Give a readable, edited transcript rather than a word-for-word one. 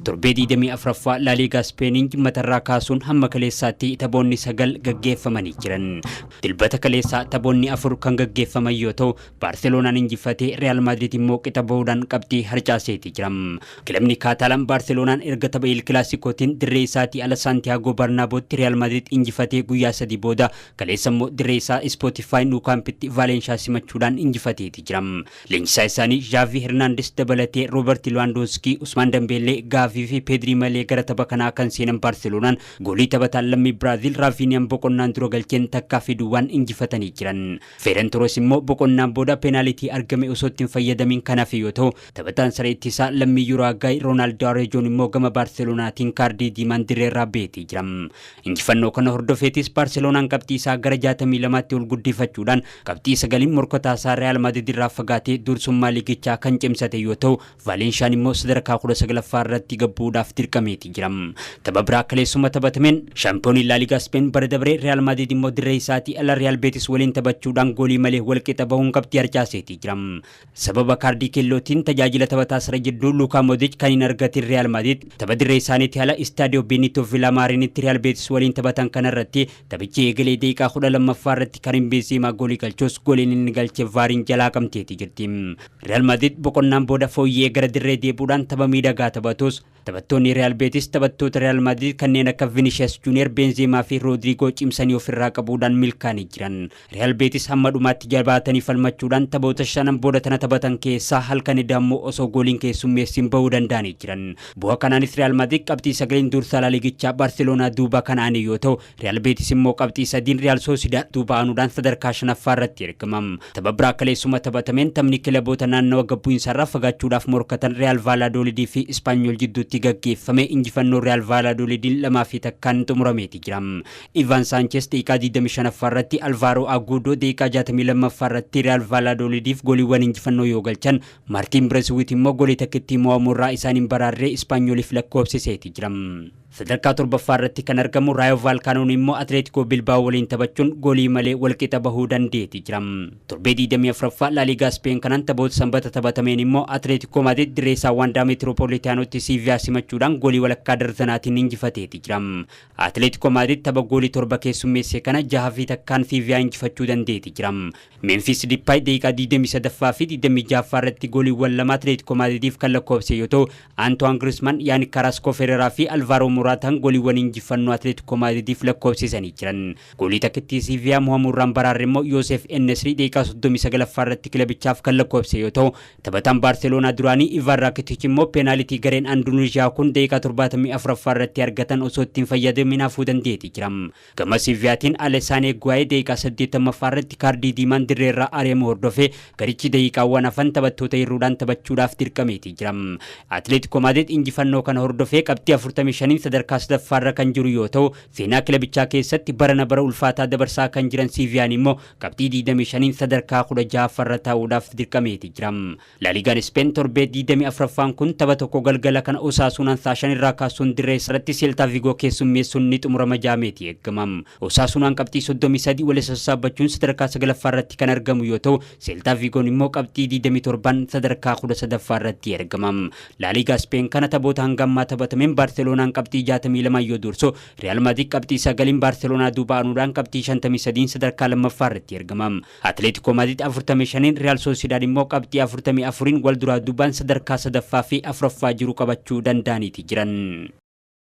Torbee 24ffaa Laaliigaa Ispeeniin jimmatarraa kaasuun hamma kaleessaatti taphoonni 9 gaggeeffamanii jiran. Dilbata kaleessaa taphoonni 4 kan gaggeeffaman yoo ta'u, Baarseloonaan injifatee Real Madrid immoo qixa bahuudhaan qabxii harcaaseeti jira. Kilabni Kaataalaan Baarseloonaan erga tapha El Kilaasikootiin dirree isaatii ala Saantiyaagoo Barnaabootti Real Madrid injifatee guyyaa 3 booda kaleessa immoo dirree isaa Spotify Nou Campitti Vaalenshaa simachuudhaan injifateeti jira. Leenjisaa isaanii Zhaavii Hernaandes dabalatee Rooberti Lewandowski, Usmaan Dambeellee, Gaavii fi Pedrii malee gara tapha kanaa kan seenan Baarseloonaan goolii taphataan lammii Biraazil Raafiiniyaan boqonnaan dura galcheen takkaa fi duwwaan injifatanii jiran. Feeran Toores immoo boqonnaan booda peenaalitii argame osoo itti hin fayyadamiin kan hafe yoo ta'u, taphataan saree ittisaa lammii Yuraagaay Roonaald Areejoon immoo gama Baarseloonaatiin kaardii diimaan dirreerraa baheetii jira. Injifannoo kana hordofeetis Baarseloonaan qabxii isaa gara 62tti ol guddifachuudhaan qabxii 9n morkataa isaa Real Madrid irraa fagaatee dursummaa liigichaa kan cimsate yoo ta'u, Vaalenshaan immoo sadarkaa 19ffaa irratti gad bu'uudhaaf dirqameeti jira. Tapha biraa kaleessuma taphatameen Shaampiyooniin Laaligaa Speen bara dabree Real Madrid immoo dirree isaatii ala Real Betis waliin taphachuudhaan goolii malee walqixa bahuun qabxii harcaaseeti jira. Sababa kaardii keellootiin tajaajila taphataa sara jidduu Luukaa Moodric kan hin argatin Real Madrid tapha dirree isaaniitii ala Istaadiyoo Benito Villamaariinitti Real Betis waliin taphatan kanarratti taphichi eegalee daqiiqaa 12ffaa irratti Karim Benzema goolii galchus gooliin inni galche VAR'n jalaa haqamteeti jirti. Real Madrid boqonnaan booda fooyya'ee gara dirree deebi'uudhaan tapha miidhagaa taphatus taphattoonni Real Betis taphattoota Real Madrid kanneen akka Vinicius Junior, Benzema fi Rodrigo cimsanii ofirraa qabuudhaan milkaa'anii jiran. Real Betis hamma dhumaatti jabaatanii falmachuudhaan taphoota shanan booda tana taphatan keessaa halkan edaa immoo osoo gooliin keessummeessin bahuu danda'anii jiran. Bu'aa kanaanis Real Madrid qabxii 9n dursaa Laaligichaa Barceloonaa duuba kan aane yoo ta'u, Real Betis immoo qabxii 3n Real Sociedad duuba aanuudhaan sadarkaa 5ffaa irratti argama. Tapha biraa kaleessuma taphatameen taphni kilaboota naannawa gad bu'iinsaarraa fagaachuudhaaf morkatan Real Valladolid fi Espanyol jidduutti gaggeeffame injifannoo Real Valladolidin 2 fi 1n xumurameeti jira. Ivan Sanchez daqiiqaa 25ffaa irratti Alvaro Agudo daqiiqaa 62ffaa irratti Real Valladolidiif gooliiwwan injifannoo yoo galchan Martin Braithwaite immoo goolii takkittii mo'amuurraa isaan hin baraarre Espanyoliif lakkoofsiseeti jira. Sadarkaa 7ffaa irratti kan argamu Raayo Vaalkaanoon immoo Atileetikoo Bilbaa'oo waliin taphachuun goolii malee walqixa bahuu dandeeti jira. Torbee 24ffaa Laaliigaa Speen kanaan taphoota Sanbata taphatameen immoo Atileetikoo Maadrid dirree isaa Waandaa Meetiroopoolitaanootti Siiviyaa simachuudhaan goolii walakkaa darzanaatiin injifateeti jira. Atileetikoo Maadrid tapha goolii 7 keessummeesse kana 6 fi 1n Siiviyaa injifachuu dandeeti jira. Memfiis Dippaay daqiiqaa 23ffaa fi 26ffaa irratti gooliiwwan lama Atileetikoo Maadridiif kan lakkoofse yoo ta'u, Antoine Griezmann, Yannick Carrasco Ferreira fi Alvaro Moratan gooliiwwan injifannoo Atletico Madridiif lakkoofsisanii jiran. Goolii takkittii Sevilla mo'amuurraan baraarre immoo Yoosef En-Nesyri daqiiqaa 39ffaa irratti kilabichaaf kan lakkoofse yoo ta'u, taphataan Baarseloonaa duraanii Ivan Rakitic immoo peenaalitii gareen Andunuuziyaa kun daqiiqaa 74ffaa irratti argatan osoo itti hin fayyadamin hafuu danda'eeti jira. Gama Sevillaatiin Alessane Guaye daqiiqaa 80ffaa irratti kaardii diimaan dirreerraa ari'amuu hordofee garichi daqiiqaawwan hafan taphattoota hir'uudhaan taphachuudhaaf dirqameeti jira. Atileetiko Maadrid injifannoo kana hordofee qabxii 45n sadarkaa sadaffaarra kan jiru yoo ta'u, seenaa kilabichaa keessatti barana bara ulfaataa dabarsaa kan jiran Siiviyaan immoo qabxii 25n sadarkaa 16ffaarra taa'uudhaaf dirqameeti jira. Laaligaan Ispeen torbee 24ffaan kun tapha tokko galgala kana Osaasuunaan sa'a 5 irraa kaasuun dirree isaarratti Seeltaa Vigoo keessummeessuun ni xumurama ja'ameeti eegama. Osaasuunaan qabxii 33 walitti sassaabbachuun sadarkaa 9ffaa irratti kan argamu yoo ta'u, Seeltaa Vigoon immoo qabxii 27n sadarkaa 13ffaa irratti argama. Laaligaa Ispeen kana taphoota hanga ammaa taphatameen Baarseloonaan qabxii 62n yoo dursu, Riyaal Maadrid qabxii 9n Baarseloonaa duuba aanuudhaan qabxii 53n sadarkaa lammaffaa irratti argama. Atileetikoo Maadrid 45n, Riyaal Soosidaad immoo qabxii 44n wal duraa duubaan sadarkaa 3ffaa fi 4ffaa jiru qabachuu danda'aniiti jiran.